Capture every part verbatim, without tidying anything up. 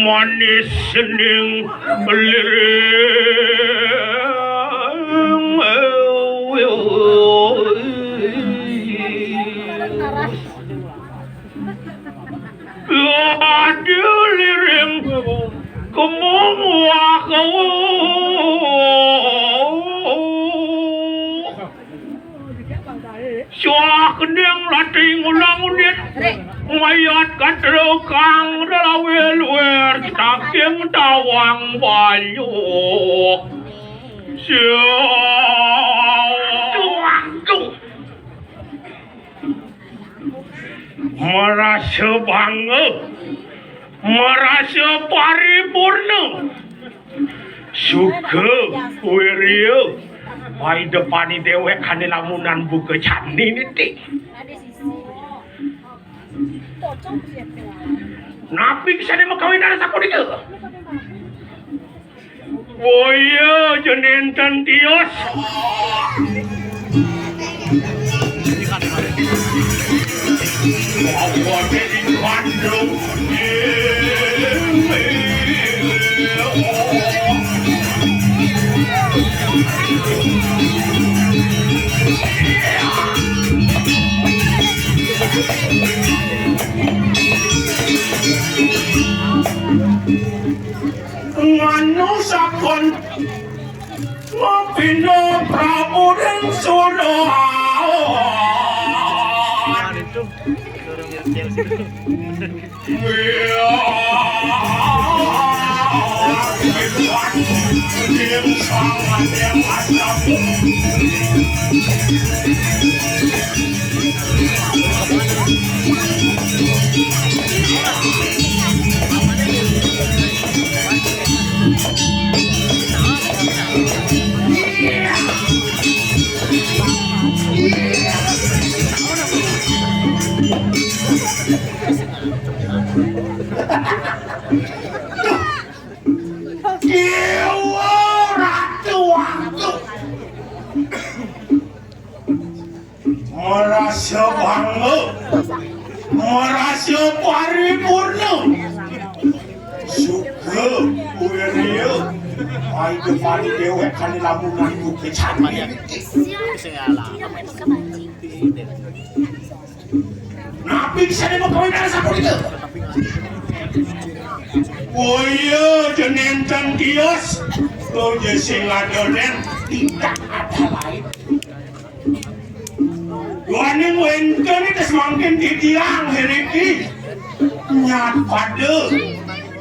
Manis ning liring. Aduh, liring kemung wah. Suah kening latih ngulang unit. Mayat katrukang relawil wer saking tawang banyu. Suah. Merasa bangga, merasa paripurna. Suka, wirya, paidepani déwék ané lamunan buka candi niti. Napi sané makawinan sapunika? Boya ja nénten tios. Nganu sampun mapinda Prabu ring Suraon. Déwa Ratu, Ratu. Merasa bangga, merasa paripurna. Suka, wirya, paidepani déwék ané lamunan buka candi. Napi sané makawinan sapunika? Boya ja nénten tios, to ja sing ada nén, tidak ada lain. Duaning wénten ida semangkin titiang iriki. Nyapada,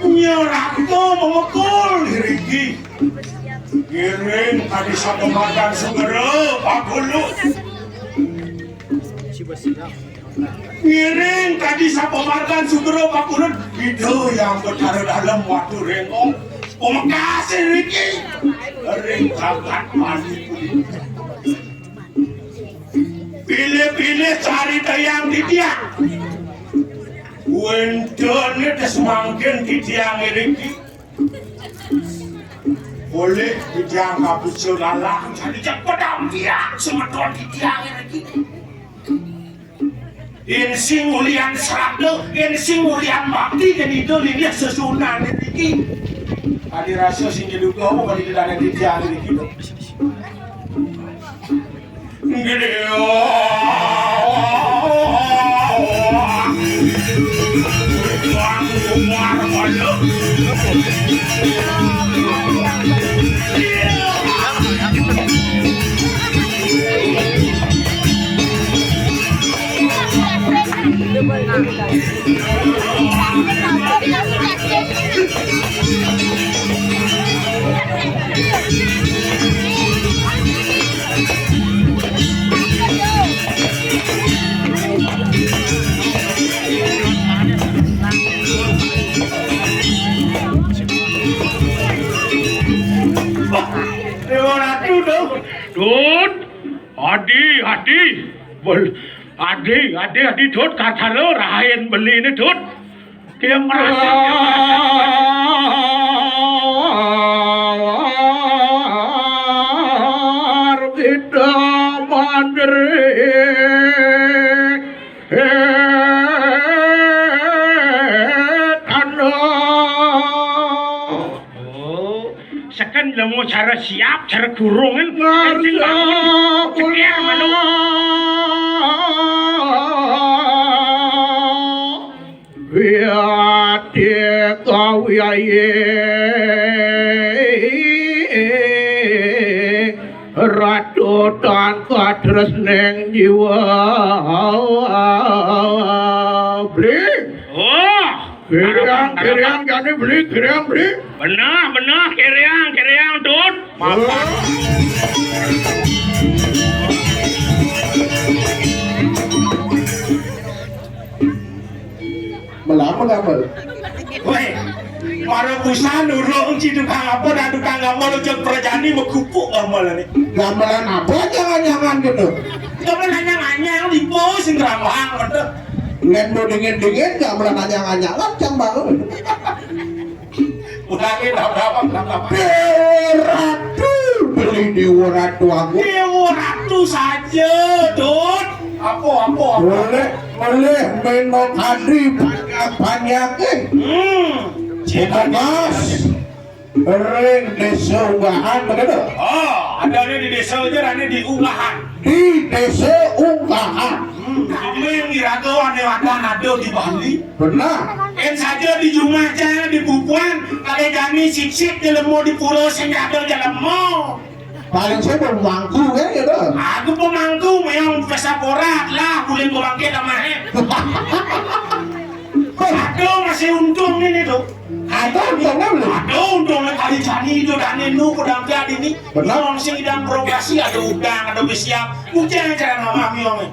nyeraka mamekul iriki. Ngiring kadi sapamargan sugera, Pak Gulu. Ngiring kadi sapamargan sugera pakurun Ida Hyang Betara Dalem Watu Rénggong. Pamekas iriki ring jagat Bali. Pilih-pilih caritayang titiang. Wénten ida semangkin titiang iriki. Polih titiang kapuja lalah, jani cepet ampiang semeton titiang iriki. Yén sing ulian srada, yén sing ulian bakti, yén Ida linggih sesuunan iriki. Adi rasa sing nyeduga apa kadi kedané titiang iriki, Dok? Déwa Ratu, Dut. Dut. Adi, Adi. Bel-, Adi, Adi, Adi, Dut, kacalo rahain beli ini, Dut. Dia merasa, dia merasa. Kita mandiri. Eh, tanah. Oh, seken lemu cara siap, cara kurungan. Ngarsa ceker, kula. Manu. Wiati kawiyayi. Ratu tan katresneng jiwa. Bli. Oh, kiriang, kiriang, jani bli, kiriang, bli. Benah, benah, kiriang, kiriang, Dut. Masak. Oh. Melamun apa? Wéh, para busan urung ci tukang apa dan tukang gamelan, ojok prajani megupuk gamelan né. Gamelan apa jangan-jangan gitu? Gamelan anyang-anyang, lipo sing rambang, bener. Lén mau dingin-dingin, gamelan anyang-anyangan, cang bangun. Ulangin apa, apa, apa? Déwa Ratu, beli Déwa Ratu aku. Déwa Ratu saja, Dut. Apa, apa, apa? Boleh, boleh, minum adi banyak-banyak, eh. Hmm. Bukan, Mas. Ring Désa Unggahan, begitu? Oh, adané di désa aja, adané di Unggahan. Di Désa Unggahan. Hmm, kami yang iraga ané madan ada di Bali. Benar. Yén saja di jumah cang, di bubuhan, kadé jani sik-sik jelema di pura sing ada jelema. Paling saya pemangku kan ya dah. Aku pemangku, méong pesta porat lah, kulit pemangkit sama hé. Aduh, masih untung ini tuh. Ada untungnya belum? Ada untungnya kali jani itu dan ini ku dangka ini. Benar. Wong sing idang beroperasi ada udang, ada besiap. Ucang cara nama miong.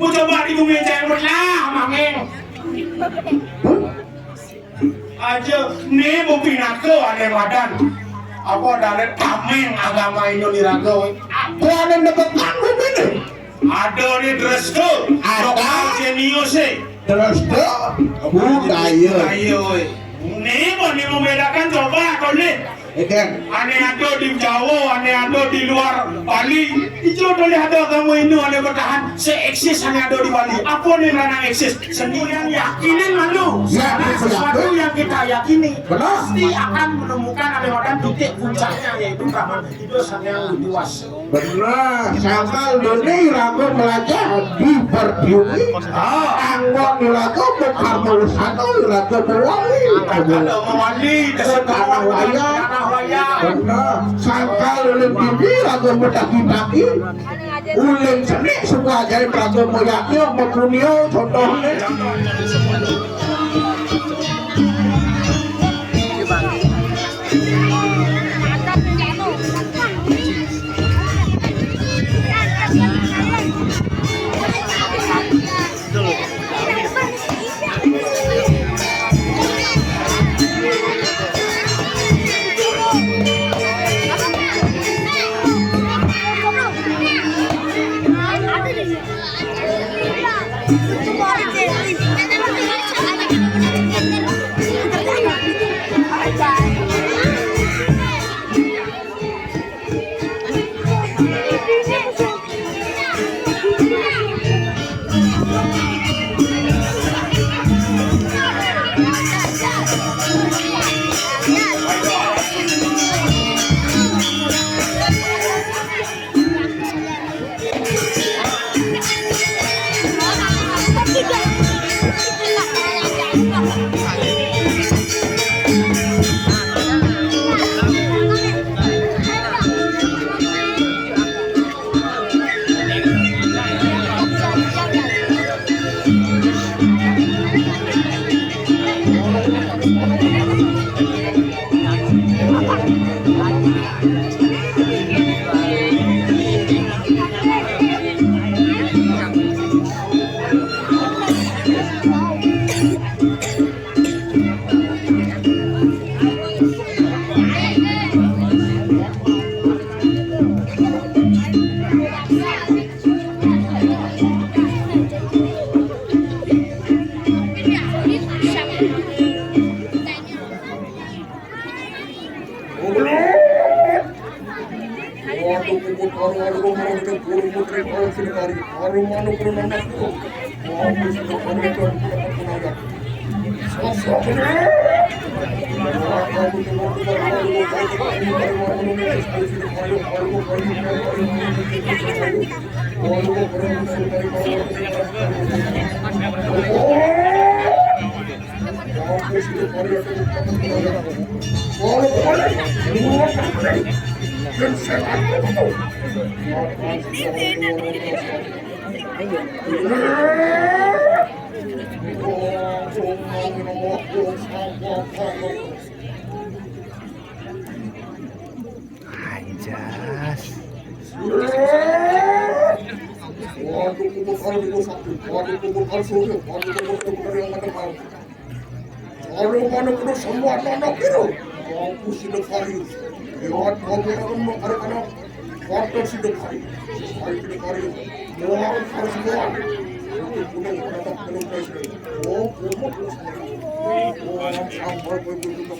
Mau coba di bumi cang lah, mameng. Aja né mau pinaka ané madan. Apa adané tameng agama Indo niraga, wé? Apa ané deket tanggung ini? Ada né Dresta, ada. Dokter jenius, é. Dresta budaya. Budaya, wé. Né mau né membedakan coba kau né. Ané ada di Jawa, ané ada di luar Bali. Ijo boleh ada agama Hindu, ané bertahan, seeksis ané ada di Bali. Apa né ranah eksis? Seni yang yakinin malu. Ya, karena betul, sesuatu betul. Yang kita yakini, benar. Pasti akan menemukan ané madan titik puncaknya, yaitu Brahman. Itu sang yang luas. Benar, sangkal dene iraga melajah di pertiwi. Ah. Anggon iraga bekarma usana iraga mewali. Ada mewali, ke tanah wayang. Tanah wayang. Benar, sangkal dene dini iraga bedaki-daki. Uling seni suka ajaib iraga moyaknya, mepunia contohnya. Anjas. Kalau mana kena semua anak kira, aku sudah kari. Lihat kau berapa anak kata sudah kari. Saya tidak kari. Orang harus semua. Itu punya anak belum kari. Oh, kamu harus kari. Oh, sampai kau itu.